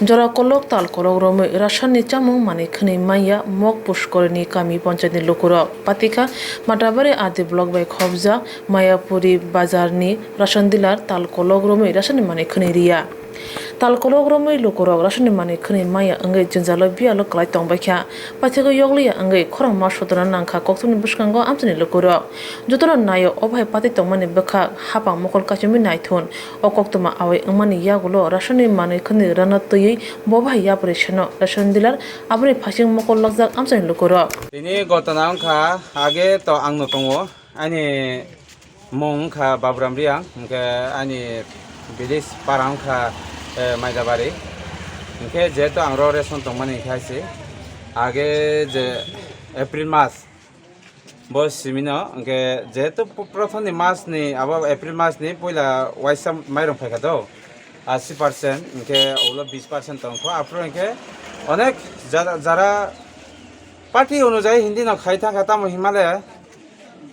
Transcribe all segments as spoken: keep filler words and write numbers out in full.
Jora kolok tal kolok romwi rasanni chamung manwi khwnwi manya Mok Pushkorini kami panchayatni lukurok. Patikha Matabari R D block bai khobjak Mayapuri bazarni rasan dealer tal kolok romwi rasanni manwi khwnwi riya. Tal kolok romwi lukurok rasanni manwi khwnwi manya wngwi jwngjalo biyalo kwlai tongbaikha. Paithakgo yokliya wngwi khorang ma sotona nangkha kokthumni bwskango amchaini lukurok. Jotono naio obo hai patwi tongmani bwkhak hapang mokol kaichomwi naithun. O koktwma awai wngmani yagulo rasanni manwi khwnwi rana twiwi bo bai yapri seno rasan dealer aboni phaising mokol lokjak amchaini lukurok. Tini gotona wngkha, age to angno tongo, ani mung wngkha Baburam Riang, hwnkhe ani village para wngkha, eh, Maidabari. Hwnkhe jehetu ang ro ration tongmani hwnkhe hai se, age je April mas, bo simino, hwnkhe jehetu pr-, prothomni masni, abo April masni puila waisa mairung phaikha do, asi percent, hwnkhe ulo bis percent tongkho. Aphuru hwnkhe onek jara, jara party onujai hindi no khai thangkha, tamo himale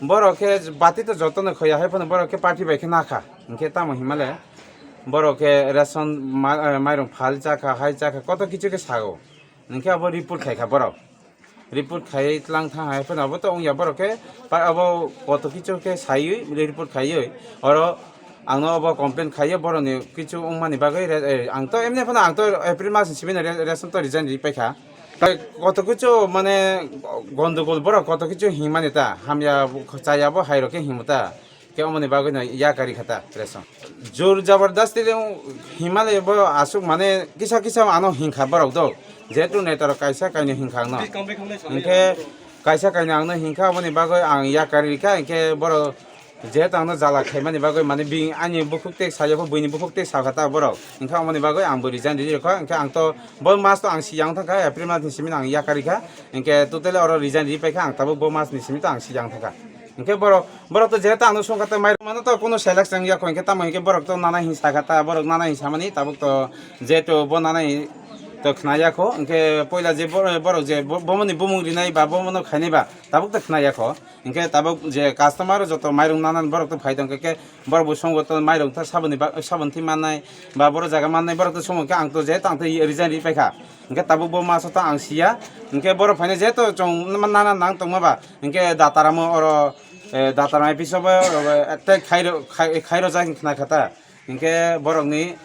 borok khe bati to jotono khoya, hai phano borok khe party bai khe nakha, hwnkhe tamo himale borok khe ration ma-, mairung phal chakha, hai chakha, koto kichu khe sago, hwnkhe abo report khaikha borok. Report khaiwi tlang thang hai phano abo to wngya borok khe, pa-, abo koto kichu khe saiwi report khaiwi oro angno abo complain khaiwi borokni kichu wngmani bagwi re-, eh, ang to emni phano ang to April mas ni simi no re-, ration to resign ri paikha. Tai koto kichu mane gondogol borok koto kichu himani ta hamya chaya bo hai rok khe himo ta. Khe omoni bagwi no yakari kha ta ration. Jor jabardasti de himale bo aswk mane kisa kisa ano hinkha borok do. Jehetu netarok kaisa kainwi hinkha ano. Hinkhe kaisa kainwi angno hinkha, aboni bagwi ang yakari rikha, hinkhe borok jehetu angno jala khaimani bagwi mane bini ani bukhuk tei sajagwi buini bukhuk tei sakha ta borok. Hinkhe omoni bagwi ang bo resign ri rikha, hinkhe ang to bo mas to ang siyang thangkha, April mas ni simi ang yakari kha. Hinkhe totally oro resign ri paikha, ang tabuk bo mas ni simi to ang siyang thangkha. Hinkhe borok Borok to jehetu ano songkha tei mairung mano to kuno selak chang yakho, hinkhe tamo hinkhe borok to nana hin sakha ta, borok nana hin samani tabuk to jehetu bo nana hin to khna yakho, hinkhe poila je bor-, borok je bo-, bomoni bumung rinai ba bomono khainai ba tabuk to khna yakho, hinkhe tabuk je customer joto mairung nana borok to phai tongkha khe borok bo songo to mairung ta saboni ba-, saboni thwi mannai ba borok jaga mannai borok to songo khe ang to jehetu ang to resign ri paikha, hinkhe tabuk bo maso to ang siya, hinkhe borok phaina jehetu chwng nana nang tongma ba. Hinkhe dataramo oro, eh, dataramo episode o, eh, tei khairo, khai-, khairo jak hinkhe khna kha ta. Hinkhe borokni,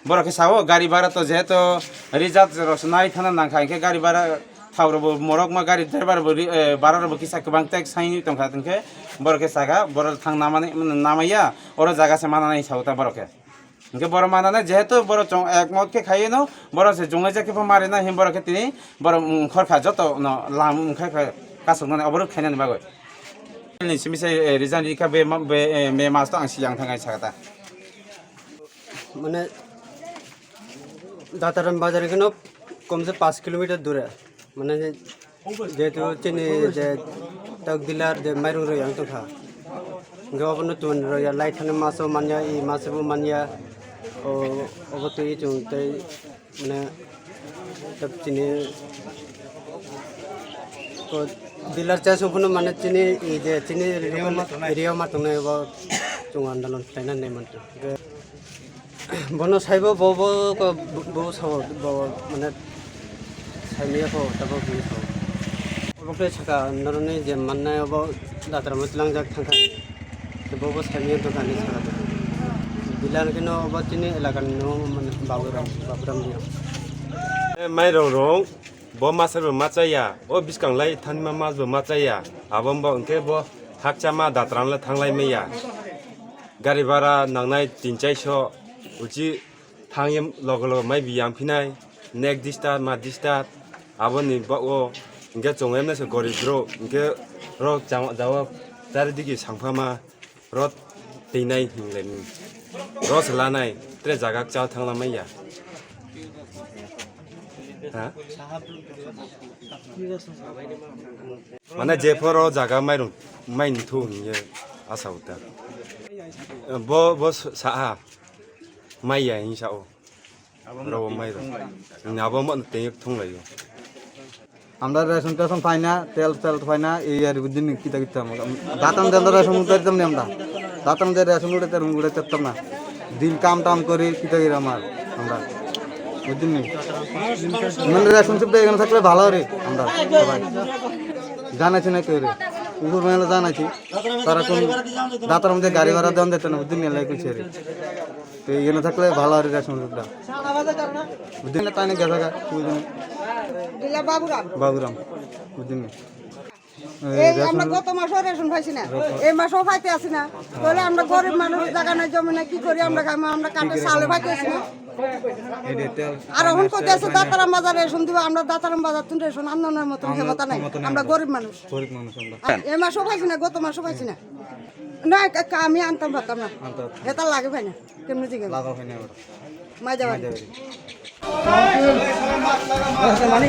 borok khe sao gari bara to jehetu reserve rok se nai thana nang kha, hinkhe gari bara thao rok bo morok ma gari driver bo ri-, eh, bara rok bo kisa kwbang tek sai tong kha, hinkhe borok khe saka borok thang namani, namaiya oro jaga se mana nai sao ta borok khe. Hinkhe borok manana jehetu borok chwng ekmot khe khaiwino, borok se chwnglaijak khe pho marina hin borok khe tini borok wngkhor kha joto no lam wngkhai kha kasuknani oborok khainani bagwi. Ni simi se, eh, resign rikha be ma-, be, eh, May mas to ang siyang thangwi sakha ta. Mane Dataram bazar kheno komse paanch kilometer dure. Mane jehetu chini je tak dealer je mairung rwi ang tongkha. Hinkhe obono tun rwi ya lai thani maso manya, i maso bo manya. O, obo twi chwng tei mane tak chini ko dealer cha song phano mane chini i je chini rio ma tongnai bo chwng andolon khlaina nai mantu. Bono saibo bo, bo, bo, bo sao, bo, mane, saimaya kho, tabuk bini sao. Obo khe saka, noroni je mannai obo dataramo tlangjak thangkha. Bo, bo saimaya dogan ni saka. Bilan khe no obo chini elaka ni no, mane, Baburam, Baburam ni. Mairong rong, bo masa bo machaya, o biskang lai thanima mas bo machaya, abo bo hwnkhe bo hakchama datarang le thanglai maya. Gari bara nangnai tin chaiso, uchi thangye logo logo mai biyang phinai, nek disturb, ma disturb, aboni bago hingke chwng emne se gorib bro, hingke rok jawa, jawa charidiki sangphama, rot teinai hinglai, rot se lanai, tre jaga chal thangla maiya. Ha? Mane jephoro jaga mairung, mai nithu hingye asa uta. Bo, bo sa ha, maiya hing sao. Robo mairung. Abo mo tengek thunglaio. Amda ration tation phaina, tel tel phaina, ei yar budin kita kita. Datam del ration utai tam nem da. Datam del ration utai tam utai tam na. Din kam tam kori kita kira mar. Amda. বুঝলেন নি? মানে রেশন চিপটা এখানে থাকলে ভালো রে, আমরা সবাই জানাচ্ছি না কেউ রে, উপর মহলে জানাচ্ছি, তারা কোন দাতার মধ্যে গাড়ি ভাড়া দেওয়া দিত না, বুঝলেন নি? এলাই কইছে রে, তো এখানে থাকলে ভালো রে রেশন চিপটা, বুঝলেন না? তাই না গেছে গা, বুঝলেন নি? দিলা বাবুরাম। বাবুরাম, বুঝলেন নি? এই এই আমরা রেশন গত মাসও রেশন পাইছি না, এই মাসও পাইতে আছি না। তাহলে আমরা গরিব মানুষ, জায়গা নাই, জমি নাই, কি করি আমরা খাইমু? আমরা কাঠে সালে পাইতে আছি না। এই যে তেল, আর এখন কইতে আছে তেল, দাতারাম বাজার রেশন দিব, আমরা দাতারাম বাজার তুমি রেশন আন্দোলনের মতন আমরা ক্ষমতা নাই, মতন আমরা নাই। গরিব মানুষ। গরিব মানুষ আমরা। আর এই মাসও পাইছি না, গত মাসও পাইছি না। না, কা-, কা-, আমি আনতাম পারতাম না। আনতাম পারতাম না। এটা লাগে ভাই না, কেমনে জিজ্ঞেস? লাগা হয় না ওরা। মাঝে মাঝে। মাঝে বাড়ি।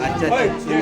আচ্ছা, আচ্ছা।